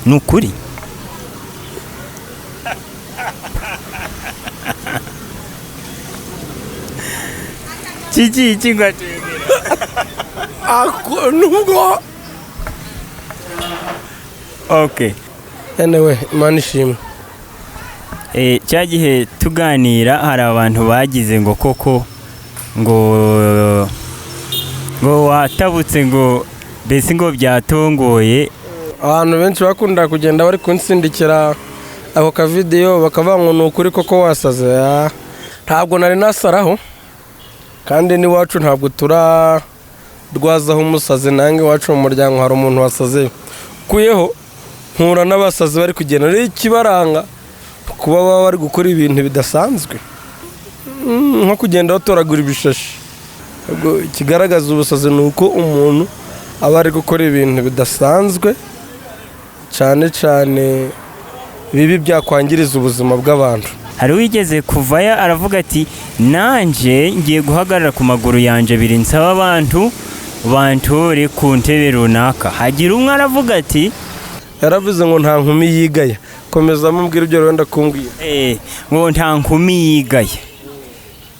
Ni ukuri? Kiki kingwa? Nubwo. Okay. Anyway, Imana ishimwe. Cya gihe tuganira, hari abantu bagize ngo koko ngo watabutse, ngo mbese ngo byatongoye. Abantu benshi bakunda kugenda bari kunsindikira ako kavideyo, bakavuga ngo ni ukuri koko wasaze. Ntabwo nari nasaraho, kandi n'iwacu ntabwo turarwazaho umusazi. Nange iwacu mu muryango hari umuntu wasaze ukuyeho, mpura n'abasazi bari kugenda. Rero ikibaranga kuba baba bari gukora ibintu bidasanzwe, nko kugenda batoragura ibishashi. Ubwo ikigaragaza ubusazi ni uko umuntu aba ari gukora ibintu bidasanzwe, cyane cyane bibi byakwangiriza ubuzima bw'abantu. Hari uwigeze kuvayo aravuga ati: "Nanjye ngiye guhagarara ku maguru yanjye abiri, nsaba abantu bantore ku ntebe runaka." Hagira umwe aravuga ati: Yaravuze ngo nta nkumi yigaya. Komeza mubwira ibyo wenda kumbwira. Ngo nta nkumi yigaya.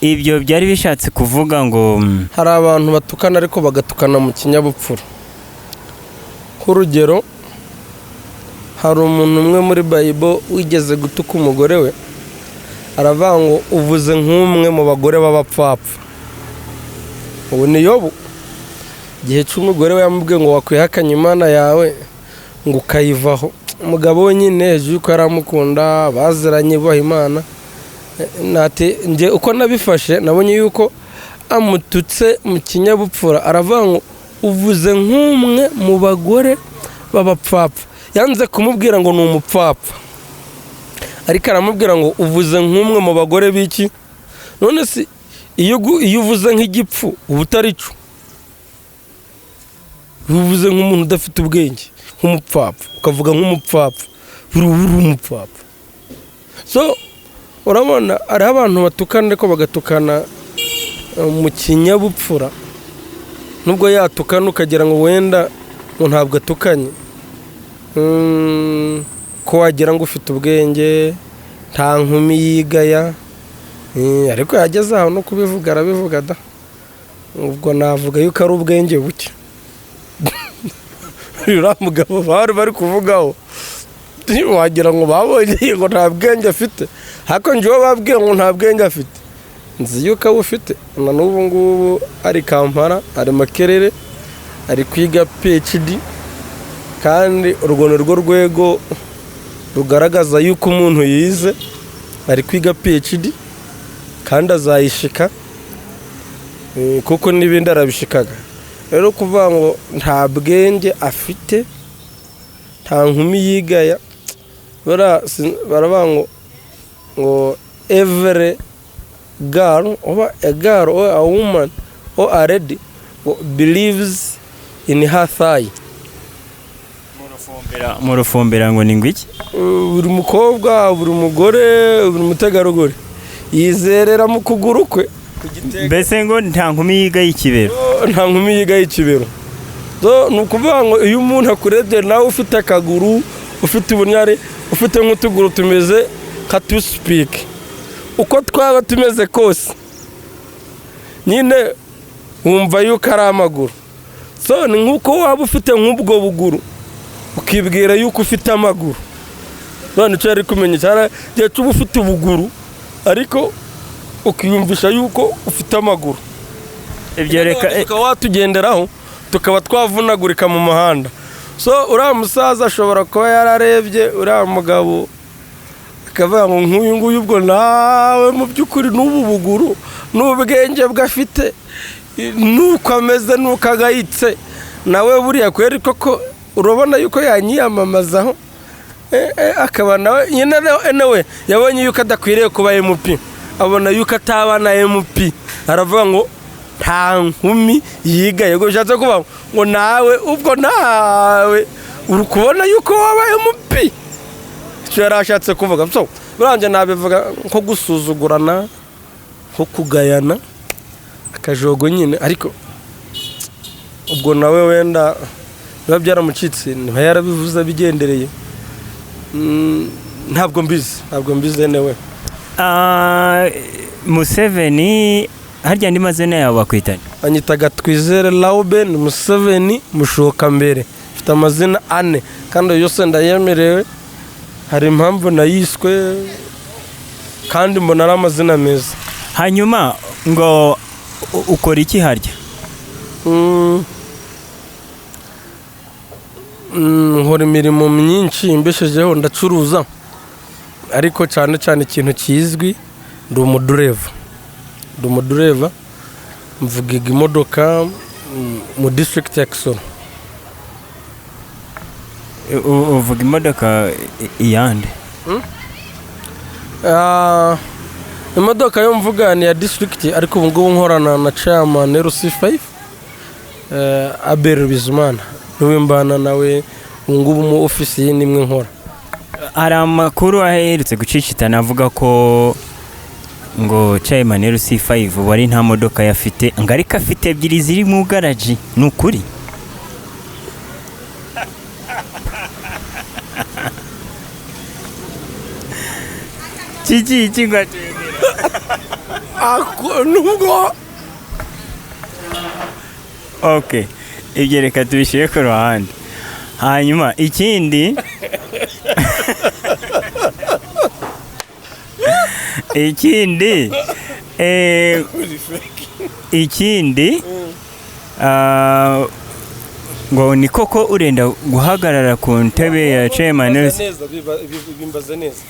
Ibyo byari bishatse kuvuga ngo Hari abantu batukana, ariko bagatukana mu kinyabupfura. Nk'urugero, hari umuntu umwe muri Bible wigeze gutuka umugore we, aravuga ngo: "Uvuze nk'umwe mu bagore b'abapfapfa." Ubu ni Yobu. Igihe cy'umugore we yamubwiye ngo: "Wakwihakanye Imana yawe ngo ukayivaho." Umugabo we nyine, hejuru y'uko yari amukunda, baziranye, bubaha Imana. Nati njye uko nabifashe, nabonye yuko amututse mu kinyabupfura. Aravuga ngo: "Uvuze nk'umwe mu bagore b'abapfapfa." Yanze kumubwira ngo ni umupfapfa, ariko aramubwira ngo: "Uvuze nk'umwe mu bagore b'iki?" None se iyo uvuze nk'igipfu uba utari cyo? Iyo uvuze nk'umuntu udafite ubwenge, nk'umupfapfa, ukavuga nk'umupfapfa, buri uri umupfapfa. So urabona hariho abantu batukana, ariko bagatukana mu kinyabupfura. Nubwo yatukana ukagira ngo wenda ngo ntabwo atukanye, ko wagira ngo ufite ubwenge, nta nkumi yigaya. Ariko yageze aho no kubivuga arabivuga da. Ubwo navuga yuko ari ubwenge buke. Uriya mugabo bari bari kuvugaho, wagira ngo babonye ngo nta bwenge afite, ariko njyewe babwiye ngo nta bwenge afite, nzi yuko abufite. Na n'ubu ngubu ari Kampala, ari Makerere, ari kwiga PhD, kandi urwo ni rwo rwego rugaragaza yuko umuntu yize. Ari kwiga PhD kandi azayishika, kuko n'ibindi arabishikaga. Rero kuvuga ngo nta bwenge afite, nta nkumi yigaya, baravuga ngo every girl or a girl or a woman or a lady ngo believes in her thigh. Mu Rufumbira ngo ni ngwiki? Buri mukobwa, buri mugore, buri mutegarugori yizerera mu kuguru kwe. Mbese ngo nta nkumi yiga y'ikibero? Nta nkumi yiga y'ikibero. So, ni ukuvuga ngo iyo umuntu akurebye nawe ufite akaguru, ufite ubunyari, ufite nk'utuguru tumeze nka toothpick, uko twaba tumeze kose nyine wumva yuko ari amaguru. So ni nk'uko waba ufite nk'ubwo buguru, ukibwira yuko ufite amaguru. None icyo yari kumenya cyara gihe uba ufite ubuguru, ariko ukiyumvisha yuko ufite amaguru. Ibyo reka. Tukaba watugenderaho, tukaba twavunagurika mu muhanda. So uriya musaza ashobora kuba yararebye uriya mugabo akavuga ngo: "Nk'uyu nguyu, ubwo nawe mu by'ukuri n'ubu buguru n'ubwenge bwe afite, n'uko ameze, n'uko agayitse, nawe buriya kweri koko urabona yuko yanyiyamamazaho." Akaba nawe nyine nawe yabonye yuko adakwiriye kuba MP, abona yuko ataba na MP, aravuga ngo nta nkumi yigaye. Ubwo bishatse kuvuga ngo nawe ubwo nawe uri kubona yuko waba MP. Icyo yari ashatse kuvuga, so buranje nabivuga nko gusuzugurana, nko kugayana, akajogo nyine. Ariko ubwo nawe wenda biba byaramucitse, niba yarabivuze abigendereye. Ntabwo mbizi, ntabwo mbizi anyway. Ah, Museveni, harya andi mazina yawe bakwitanye? Anyitaga Twizere Lauben Museveni Mushoka mbere. Mfite amazina ane kandi ayo yose ndayemerewe, hari impamvu nayiswe kandi mbona ari amazina meza. Hanyuma ngo ukora iki harya? Nkora imirimo myinshi imbeshejeho, ndacuruza, ariko cyane cyane ikintu kizwi ndi umudureva, ndi umudureva, mvugiga imodoka mu district ya Kisoro. Uvuga imodoka iyande? Ah, imodoka yo mvuga ni iya district, ariko ubu ngubu nkorana na chairman LC5, Abel Bizimana, niwe mbana nawe ubu ngubu mu ofisi ye nimwe nkora. Hari amakuru aherutse gucicitana avuga ko ngo chairman LC5 wari nta modoka yafite, ngo ariko afite ebyiri ziri mu garaji, ni ukuri? Kiki iki ngo Nubwo Okay, ibyo reka tubishyire ku ruhande. Hanyuma ikindi ngo ni koko urenda guhagarara ku ntebe ya chairman Bimbaze neza, bimbaze neza.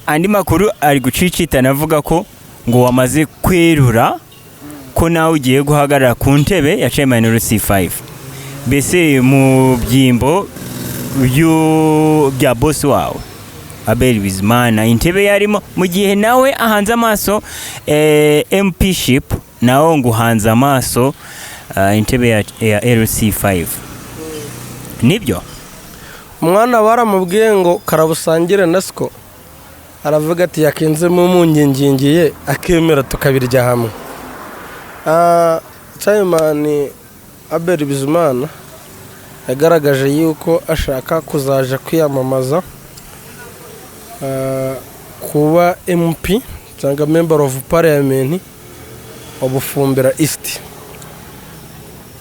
Andi makuru ari gucicitana avuga ko ngo wamaze kwerura ko nawe ugiye guhagarara ku ntebe ya chairman LC5, mbese mu byimbo bya boss wawe Abel Bizimana, intebe yarimo mu gihe nawe ahanze amaso MP ship, nawe ngo uhanze amaso intebe ya LC5, nibyo? Umwana baramubwiye ngo karabusangire na siko, aravuga ati yakinzemo umungingingiye akemera tukabirya hamwe. Chairman Abel Bizimana yagaragaje yuko ashaka kuzaja kwiyamamaza kuba MP cyangwa member of parliament wa Bufumbira East.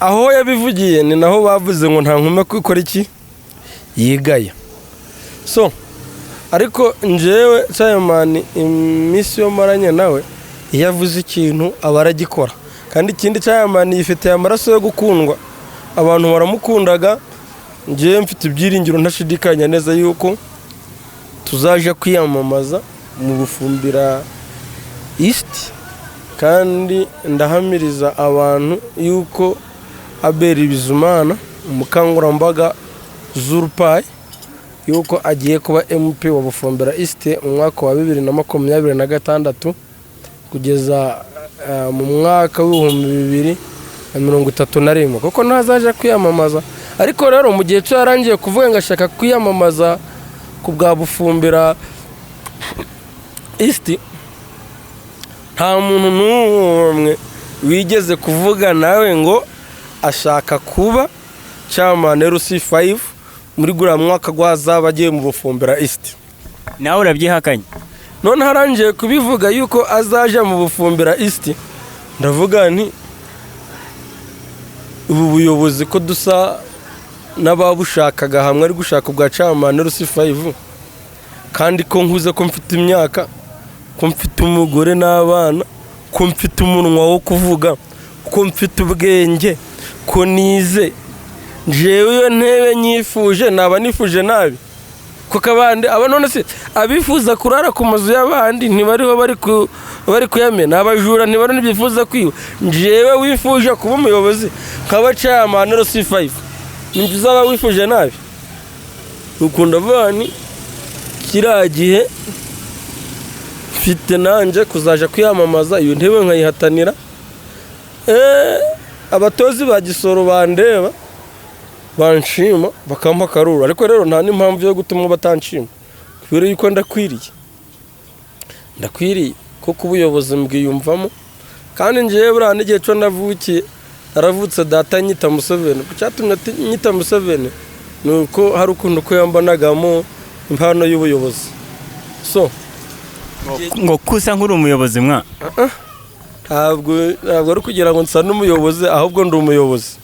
Aho yabivugiye ni naho bavuze ngo nta nkume kwikora iki yigaya. So ariko njyewe chairman iminsi yo maranye nawe, iyo avuze ikintu aba aragikora. Kandi ikindi, chairman yifitiye amaraso yo gukundwa, abantu baramukundaga. Njyewe mfite ibyiringiro ntashidikanya neza yuko tuzaje kwiyamamaza mu Bufumbira East, kandi ndahamiriza abantu yuko Abel Bizimana umukangurambaga z'urupayi yuko agiye kuba MP wa Bufumbira East mu mwaka wa 2026 kugeza mu mwaka w'2031, kuko ntazaje kwiyamamaza. Ariko rero mu gihe cyo yarangiye kuvuga ngo ashaka kwiyamamaza ku bwa Bufumbira East, nta muntu n'umwe wigeze kuvuga nawe ngo ashaka kuba chairman LC5 muri guriya mwaka gwazaba agiye mu Bufumbira East. Nawe urabyihakanye? None harangiye kubivuga yuko azaja mu Bufumbira East, ndavuga nti ubu buyobozi ko dusa n'ababushakaga hamwe ari gushaka ubwa chairman LC5, kandi ko nkuze, ko mfite imyaka, ko mfite umugore n'abana, ko mfite umunwa wo kuvuga, ko mfite ubwenge, ko nize, njyewe iyo ntebe nyifuje naba nifuje nabi? Kuko abandi aba none se abifuza kurara ku mazu y'abandi ntibariho bari kuyamena, abajura ntibari ntibyifuza kwiba, njyewe wifuje kuba umuyobozi nkaba chairman LC5 ninjye uzaba wifuje nabi? Ukunda avuga ni kiriya gihe mfite nanjye kuzaja kwiyamamaza iyo ntebe nkayihatanira. Abatozi ba Gisoro bandeba banshima bakampa akaruru, ariko rero nta n'impamvu yo gutuma batanshima kubera yuko ndakwiriye, ndakwiriye kuko ubuyobozi mbwiyumvamo. Kandi njyewe buriya n'igihe cyo navukiye, naravutse data nyita Museveni. Icyatumye nyita Museveni ni uko hari ukuntu ko yambanagamo Impano y'ubuyobozi. So Ngo kusa nk'uri umuyobozi mwa? Ntabwo ari kugira ngo nsa n'umuyobozi, ahubwo ndi umuyobozi.